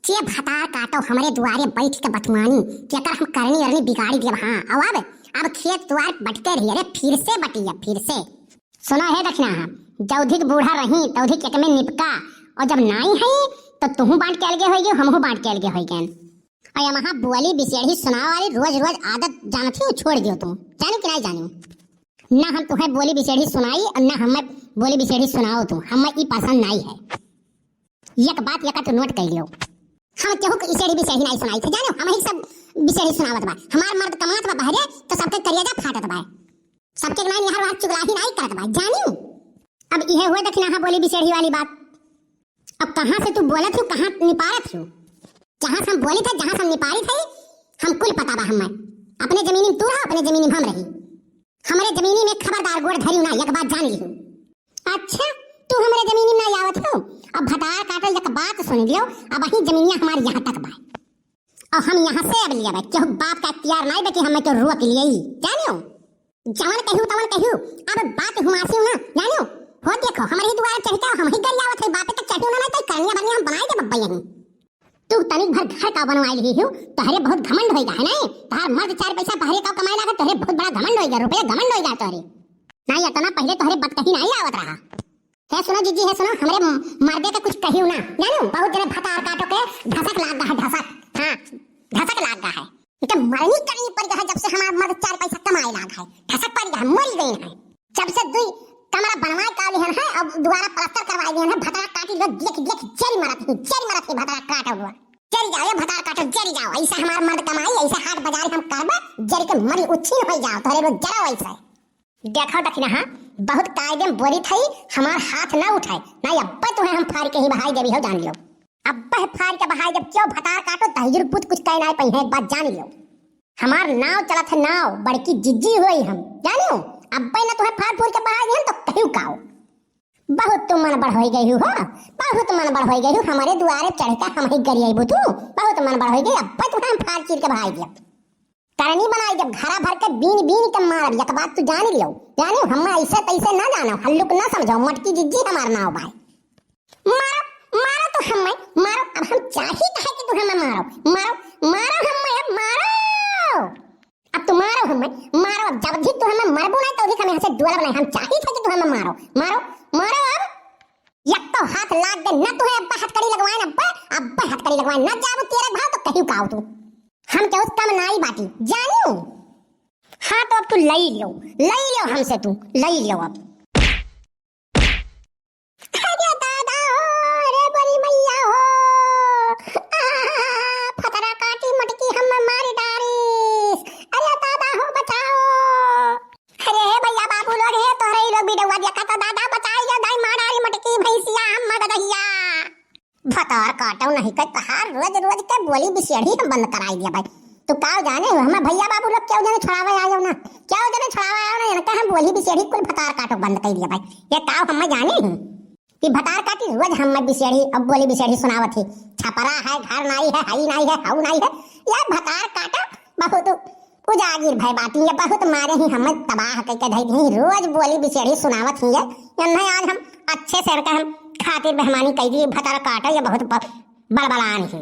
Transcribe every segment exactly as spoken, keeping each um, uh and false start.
के भतार काटो हमरे दुआरे बैठ के बतुआनी, केकर हम करनी अरनी बिगाड़ी देब। हाँ, अब, अब, अब खेत दुआर बटके रही, अरे फिर से बटी अब, फिर से। सुनो हे दखिनाहा, जौधिक बूढ़ा रही, तौधिक एक में निपका, और जब नाई है, तो तुहू बांट के अलगे होइगे, हमहू बांट के अलगे होइगे। और ये महा बोली बिसेड़ी सुनावे वाली रोज रोज आदत जानत ही, छोड़ दियो तुम, जानियो कि नाई जानियो? ना हम तुहे बोली बिसेड़ी सुनाई और ना हमें बोली बिसेड़ी सुनाओ तुम, हमें ई पसंद नाई है। एक बात एक तो नोट कर लियो, हम केहू के इसेड़ी बिसेड़ी नाई सुनाई थे, जानियो, हम ही सब बिसेड़ी सुनावत बा। हमार मर्द कमात बा बहरे, तो सबके करेजा फाटत बा, सबके नाई निहार वार चुगलाही नाई करत बा, जानियो। अब इहे हुए दखिनाहा बोली बिसेड़ी वाली बात। अब कहाँ से तू बोलत हो, कहाँ निपारत हो? जहाँ से हम बोली थे, जहाँ से हम निपारी थे, हम कुल पता बा हमें। अपने जमीनी में तू रहा, अपने जमीनी में हम रही। हमरे जमीनी में खबरदार गोड़ धरियो ना, एक बात जान लियो। अच्छा, तू हमरे जमीनी में ना आवत हो? अब भतार काटो, एक बात सुन लियो, अब वही जमीनिया हमार यहाँ तक बा। और हम यहाँ से अब लिया बा, केहू बाप का अख्तियार नाई बा कि हमें केहू रोक लिए, जानियो? जवन कहियो, तवन कहियो, अब बात हुमासियो ना, जानियो? हो देखो, हमरे ही दुआरे चढ़ के हम ही गरियावत है, बापे तक चढ़ियो ना, नहीं तो करनिया बनिया हम बनाई दे बब्बा यहीं। तू तनिक भर घर का बनवाई लिही हो, तोहरे बहुत घमंड होइगा है नहीं? तोहर मर्द चार पैसा बहरे का कमाए लागे, तोहरे बहुत बड़ा घमंड होइगा, रुपया घमंड होइगा तोहरे। नहीं, इतना पहले तोहरे बतकही नहीं आवत रहा। हे सुनो जीजी, हे सुनो, हमरे म-, मर्दे के कुछ कहियो ना, जानियो? बहुत जने भतार काटो के धसक लाग गा है, धसक। हाँ, धसक लाग गा है। इनके मरनी करनी पड़ गा है, जब से हमार मर्द चार पैसा कमाए लाग है, धसक पड़ गा है, मरी गई है। जब से दुई कमरा बनवाए का लिहन है, अब दोबारा प्लास्टर करवाए लिहन है, भतार काटी लो, देख देख जरी मरत ही, जरी मरत ही भतार काटो हुआ। जरी जाओ ये भतार काटो, जरी जाओ, ऐसा हमार मर्द कमाई, ऐसा हाट बाजार हम करबे, जरी के मरी उच्छिन हो जाओ, तोहरे लोग जरा वैसे। देखो दखिनाहा, बहुत कायदे में बोली थई, हमार हाथ ना उठाए, ना अब्बे तुहे हम फाड़ के ही बहाई देबी हो, जान लियो। अब्बे फाड़ के बहाई देब, क्यों भतार काटो, तहिजुर पूत कुछ कहे ना पई है, एक बात जान लियो। हमार नाव चलत है नाव, बड़की जिज्जी होई हम, जानियो। अब्बे ना तुहे फाड़ फूड़ के बहाई दिहन तो कहियो काओ। बहुत तू मन बड़ होई गई हो, बहुत मन बड़ होई गई हो, हमारे दुआरे चढ़ के हम ही गरियाई तू, बहुत मन बड़ होई गई, अब्बे तुहे हम फाड़ चीर के बहाई दिया। करनी बनाई जब घरा भर के बीन बीन के मारब, एक बात तू जान लियो, जानियो, हम ऐसे तैसे ना जानो, हल्लुक ना समझो, मटकी जिज्जी हमार नाव बाय। मारो, मारो तो हमें, मारो, अब हम चाही काहे कि तू हमें मारो, मारो, मारो हमें, अब मारो। अब तू मारो हमें, मारो, अब जब भी तू हमें मारबो ना, तो भी हम यहाँ से डोलब नहीं, हम चाही थे कि तू हमें मारो, मारो, मारो अब। एक तो हाथ लाग गए, ना तू है अब्बा हथकड़ी लगवाए, ना अब्बा, अब्बा हथकड़ी लगवाए, ना जाबो तेरे भाव तो कहियो काओ तू। हम केहू से कम नाई बाटी, जानियो। हाँ, तो अब तू लई लियो, लई लियो हमसे तू, लई लियो अब। अरे दादा हो, अरे बड़ी मैया हो, आ, फतरा काटी मटकी हम मारी डारिस। अरे दादा हो, बचाओ। अरे हे भैया बाबू लोग, हे तोहरे ही लोग वीडियो देखा तो दादा बचाई, ये दाई मार डारी मटकी भैंसिया हम मगदहिया। भतार काटो नहीं के तहार रोज रोज के बोली बिसेड़ी हम बंद कराई दिया भाई। तू का जाने हो, हमें भैया बाबू लोग क्यों जने छुड़ावे आयो ना, क्यों जने छुड़ावे आयो ना, इनका हम बोली बिसेड़ी कुल भतार काटो बंद कर दिया भाई। ये काव हमें जाने ही कि भतार काटी रोज हमें बिसेड़ी, अब बोली बिसेड़ी सुनावत ही। छपरा है, घर नाई है, हई नाई है, हऊ नाई है, ये भतार काटो बहुत उजागिर भय बाटी, ये बहुत मारे ही हमें तबाह करके धई दी, रोज बोली बिसेड़ी सुनावत ही ये। इन्हें आज हम अच्छे से इनका हम खातिर बेहमानी कई दी, भतार काटो ये बहुत ब-, बड़बड़ान ही।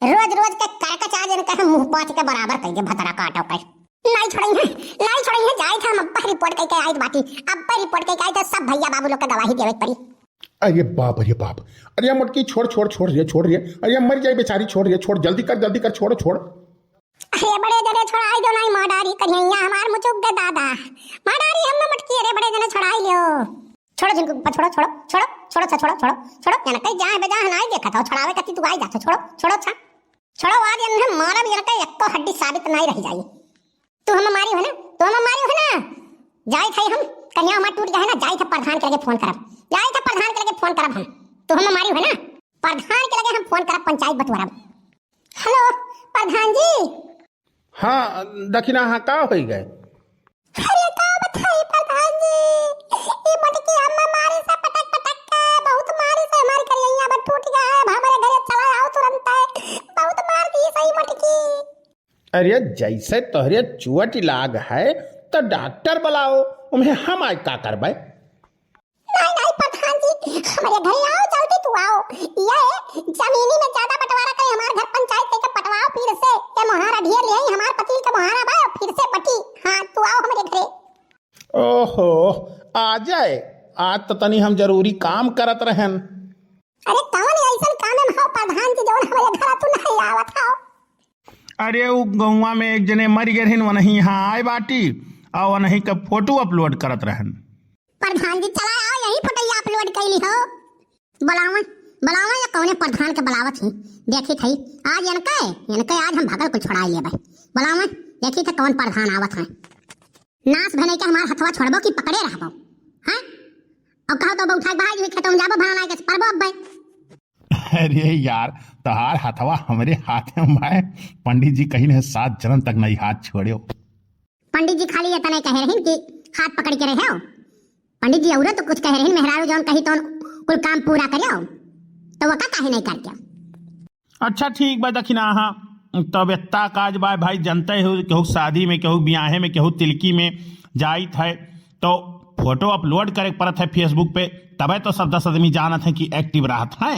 रोज रोज के करकचा आज इनका हम मुंह पाँच के बराबर कई दे भतार काटो के। नाई छोड़ई है, नाई छोड़ई है, जाई था हम अब्बा रिपोर्ट कई के आई बाटी, अब्बा रिपोर्ट कई के आई तो सब भैया बाबू लोग के गवाही देवे के पड़ी। अरे बाप, अरे बाप, अरे मटकी छोड़, छोड़, छोड़ रे, छोड़ रे, अरे मर जाए बेचारी, छोड़ रे, छोड़, जल्दी कर, जल्दी कर, छोड़, छोड़। अरे बड़े जने छोड़ाई दो, नाई मार डारी करिया हमार मुचुक दे दादा। मार डारी हम ना मटकी, अरे बड़े जने छोड़ाई लियो। छोड़ो जिनको ऊपर, छोड़ो, छोड़ो, छोड़ो, छोड़ो, अच्छा, छोड़ो, छोड़ो, छोड़ो। इनके जाए बे जाए नाई देखा था, छोड़ावे कती तू आई जाता, छोड़ो, छोड़ो, अच्छा। छोड़ो, आज इन्हें मारा भी इनके एक तो हड्डी साबित नाई रह जाई। तू हम मारी हो ना, तू हम मारी हो ना। जाई थे हम, कन्या हमार टूट गया है ना, जाई थे प्रधान के लगे फोन करब, जाई थे प्रधान के लगे फोन करब हम। तू हम मारी हो ना, प्रधान के लगे हम फोन करब, पंचायत बटोरब। हेलो, प्रधान जी। हाँ, दखिना, हाँ, का होई गए? अरे, का बताई, प्रधान जी? ई मटकी हम्मे मारे से पटक, पटक के, बहुत मारे से हमारी करिया अब टूट गया है। अब हमारे घरे चला आओ तुरंत है। बहुत मार दी सही मटकी। अरे, जैसे तोहरे चोट लाग है, तो डॉक्टर बुलाओ, उन्हें हम आज का करबे? नहीं, नहीं, प्रधान जी, हमारे घरे आओ, जल्दी तू आओ। ये जमीनी में ज्यादा बंटवारा करे, हम अजय, आज तो तनी हम जरूरी काम करत रहन। अरे कौन ऐसन काम में हो प्रधान जी जौन हमारे घर तू नहीं आवत हो? अरे उ गौवा में एक जने मर गए रहन, वनही यहाँ आए बाटी और वनही का फोटो अपलोड करत रहन। प्रधान जी चला आओ यही फोटो अपलोड कैली हो। बुलावा, बुलावा या कौने प्रधान के बुलावत ही। देखी थई, आज इनके, इनके आज हम भगल कुल छुड़ाई लेबे। बुलावा, देखी थे कौन प्रधान आवत है। नास भने के हमार हथवा छोड़बो कि पकड़े रहबो? हैं? और कहो तो उठा के भाग जी खेतों में जाबो, भला नाई के परबो अब भाई। अरे यार, तोहार हथवा हमरे हाथ में भाई, पंडित जी कहीं ने सात जन्म तक नहीं हाथ छोड़ो। पंडित जी खाली इतना कहे रहिन कि हाथ पकड़ के रहो। पंडित जी औरो तो कुछ कहे रहिन, मेहरारू जौन कही तौन कुल काम पूरा करो, तो वो का काहे नहीं करके? अच्छा ठीक बा दखिनाहा, तब इतना काज बा भाई, जनते हो केहू शादी में, केहू ब्याहे में, केहू तिलकी में जाइत है तो फोटो अपलोड करे के पड़त है Facebook पे, तबे तो सब दस आदमी जानत है कि एक्टिव रहत है।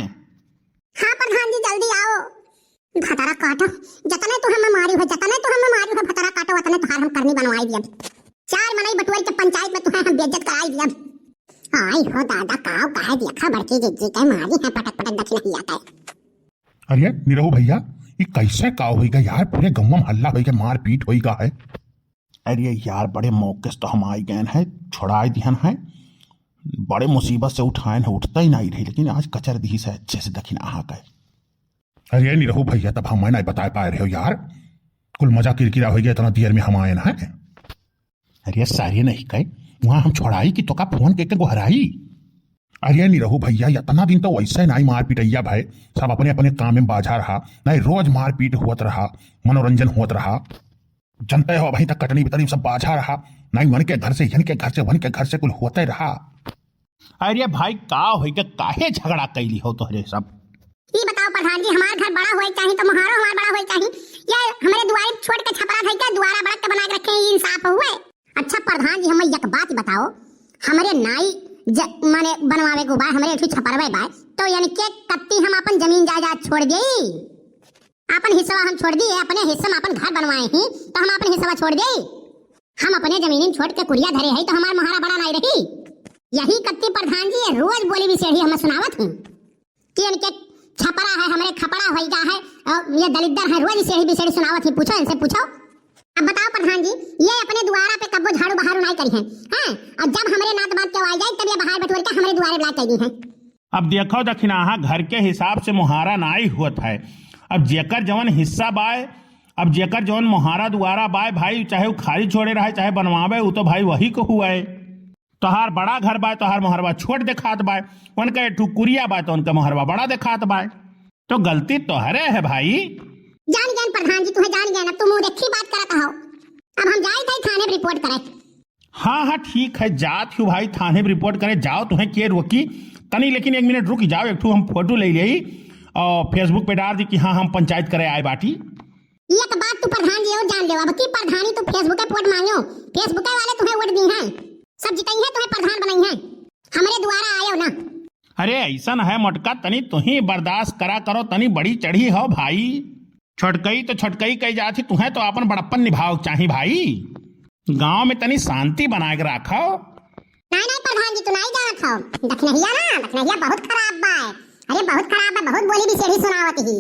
हाँ प्रधान जी जल्दी आओ। भतरा काटो, जतने तू हमें मारी हो, जतने तू हमें मारी हो भतरा काटो, उतने तुहार हम करनी बनवाई दियब। चार मनई बटुआर के पंचायत में तुहे हम बेइज्जत कराई दियब। आई हो दादा, काव काहे देखा बड़की जिज्जी के मारी है पटक पटक दखिनहिया के। अरे निरहू भैया, ये कैसे काव होइगा यार, पूरे गौवा में हल्ला होइगा, मारपीट होइगा है। अरे यार, बड़े मौके से तो हम आई गए हैं, छुड़ाई दिहन है, बड़े मुसीबत से उठाए हैं, उठता ही नहीं रही, लेकिन आज कचर दी से अच्छे से दखिनाहा के। अरे निरहू भैया, तब हमें नहीं बताए पाए रहे हो यार, कुल मजा किरकिरा हो गया, इतना देर में हम आए ना है। अरे सारे नहीं कहे, वहाँ हम छोड़ाई कि तोका फोन के, के गोहराई। अरे निरहू भैया, इतना दिन तो वैसे नहीं मार पिटैया भाई, सब अपने अपने काम में बाझा रहा, नहीं रोज मारपीट होत रहा, मनोरंजन होत रहा। जनते हो, अभी तक कटनी बितनी सब बाझा रहा, नहीं वन के घर से, यन के घर से, वन के घर से कुल होते रहा। अरे भाई, का होई के, काहे झगड़ा कैली हो तोहरे सब? ई बताओ प्रधान जी, हमार घर बड़ा होए चाही तो मोहारो हमार बड़ा होए चाही। ये हमरे दुआरे छोट के छपरा धई के दुआरा बड़ा के बना के रखे, ई इंसाफ हुए? अच्छा प्रधान जी, हमें एक बात बताओ, हमरे नाई ज-, माने बनवावे को बा, हमरे एक ठो छपरवे बा, तो यानी के कत्ती हम अपन जमीन जायदाद छोड़ देई? अपन हिस्सा हम छोड़ दिए, अपने हिस्सा में अपन घर बनवाए ही, तो हम अपन हिस्सा छोड़ देई? हम अपने जमीन छोड़ के कुरिया धरे है, तो हमार मोहारा बड़ा नहीं रही। यही कत्ती प्रधान जी ये रोज बोली बिसेड़ी हमें सुनावत ही कि इनके छपरा है, हमरे खपड़ा होई गा है, और ये दलिद्दर है, रोज सेड़ी बिसेड़ी सुनावत ही। पूछो इनसे, पूछो। अब बताओ प्रधान जी, ये अपने दुआरा पे कब्बो झाड़ू बहारू नहीं करी है, हैं? और जब हमरे नात बात के आ जाए, तब ये बहार बटोर के हमरे दुआरे बुला के दी है। अब देखो दखिनाहा, घर के हिसाब से मोहारा नाई होत है। अब जेकर जवन हिस्सा बाय, अब जेकर जवन मोहारा दुआरा बाय भाई, चाहे वो खाली छोड़े रहे, चाहे बनवावे, वो तो भाई वही को हुआ है। तोहार बड़ा घर बाय, तोहार मोहरवा छोट देखात बाय, उनका एक ठो कुरिया बाय, तो उनका मोहरवा बड़ा देखात बाय, तो गलती तोहरे है भाई। जान गए प्रधान जी, तुम्हें जान गए, अब तुम मुंह देखी बात करत हो। अब हम जाए थे थाने में रिपोर्ट करे। हाँ, हाँ, ठीक है, जात हूँ भाई, थाने में रिपोर्ट करे जाओ, तुम्हें के रोकी? तनी लेकिन एक मिनट रुक जाओ, एक ठो हम फोटो ले लेई और Facebook पे डाल दी कि हाँ, हम पंचायत करे आए बाटी। एक बात तू प्रधान जी और जान ले, अब की प्रधानी तू Facebook पे वोट मांगो, Facebook वाले तुम्हें वोट दी हैं, सब जितई है तुम्हें प्रधान बनाई है, हमरे दुआरा आयो ना। अरे ऐसा है मोटका, तनी तुही बर्दाश्त करा करो, तनी बड़ी चढ़ी हो भाई। छोटकई तो छोटकई कही जात ही, तुहें तो अपन बड़प्पन निभाव चाही भाई। गांव में तनी शांति बनाए के राखो। नहीं, नहीं प्रधान जी, तू नहीं जानत हो। दखिनहिया ना, दखिनहिया बहुत खराब बा। अरे बहुत खराब बा, बहुत बोली बिसेड़ी सुनावत ही।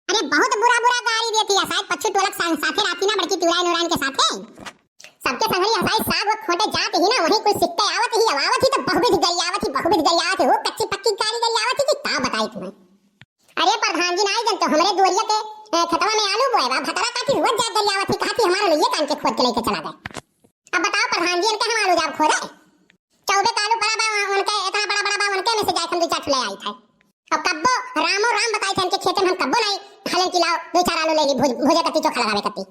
अरे बहुत बुरा बुरा गारी देती है, शायद पच्चू टोलक सा-, साथे राती ना बड़की तिवराइन उराइन के साथे। सबके संगरी हसाई साग वो खोटे जात ही ना, वहीं कुछ सीख के आवत ही, अब आवत ही तो बहुविध गरियावत ही, बहुविध गरियावत ही, वो कच्ची पक्की गारी गरियावत ही कि का बताई तुम्हें। अरे प्रधान जी, नाई जनतो, हमरे दुआरिया के, ए, खेतवा में आलू बोए बा, भतरा काटी रोज जात गरियावत ही, कहा थी हमारे लिए कान के खोद के लेके चला गए। अब बताओ प्रधान जी, इनके हम आलू जाब खोदे? चौबे का आलू पड़ा बा, उनके इतना बड़ा बड़ा बा, उनके में से जाए हम दो चार ठो ले आई थे। अब कब्बो रामो राम बताए थे इनके खेते में, हम कब्बो नहीं हले कि लाओ दो चार आलू ले ली, भुज-, भुजे कत्ती चोखा लगावे कत्ती।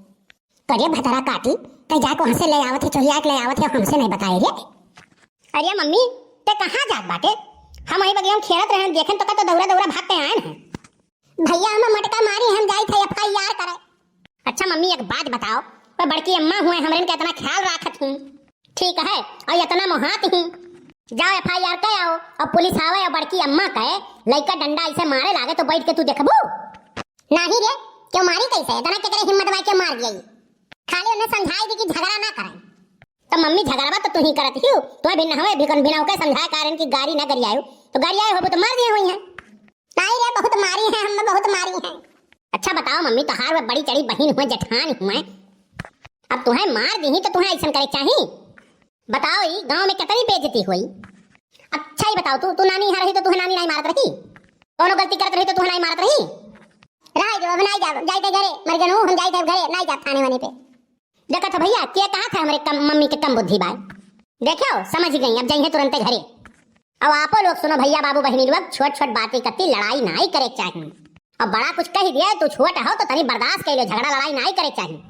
करे भतरा काटी, तै जाके वहाँ से ले आवत है, चोरिया के ले आवत है, हमसे नहीं बताए रे। अरे मम्मी, ते कहाँ जात बाटे? हम वही बगिया में खेलत रहन, देखेन तो का तो दौड़ा दौड़ा भाग के आयन है। भैया, हम मटका मारी, हम जाई थे FIR करे। अच्छा मम्मी, एक बात बताओ, वो बड़की अम्मा हुए, हमरे इनका इतना ख्याल राखत ही, ठीक है, और इतना मोहात ही, जाओ FIR के आओ, और पुलिस आवे और बड़की अम्मा कहे, लइका डंडा ऐसे मारे लागे तो बैठ के तू देखबू? नहीं रे, क्यों मारी कैसे? इतना केकरे हिम्मत बा के मार दिया? खाली उन्हें समझाई दी कि झगड़ा ना करें। तो मम्मी, झगड़वा तो तू ही करत हियो, तो भी नहवे भी कौन बिना ओके समझाए कारण की गारी ना गरियायो, तो गरियाए होबो तो मार दिए होइहैं। नाहीं रे, बहुत मारी है, हम बहुत मारी है। अच्छा बताओ मम्मी, तोहार वह बड़ी चढ़ी बहिन हुए, जेठान हुए, अब तुहैं मार दीही तो तुहैं ऐसन करे चाही? बताओ, ई गाँव में कितनी बेइज्जती होई। अच्छा ही बताओ, तू, तू नानी यहाँ रही तो तुहैं नानी नाहीं मारत रही? कौनो गलती करत रही तो तुहैं नाहीं मारत रही? रह जो, अब नाहीं जाब, जाइत है घरे, मर गनु, हम जाइत है घरे, नाहीं जाब थाने वाने पे। देखत है भैया, के कहत है हमरे कम, मम्मी के कम बुद्धि बाय? देखो, समझ गई, अब जाइए तुरंते घरे। अब आपो लोग सुनो भैया, बाबू, बहिनी लोग, छोट छोट बातें कत्ती लड़ाई नाहीं करे चाही। अब बड़ा कुछ कह दिए, तू छोट हो तो तनी बर्दाश्त कर लो, झगड़ा लड़ाई नाहीं करे चाही।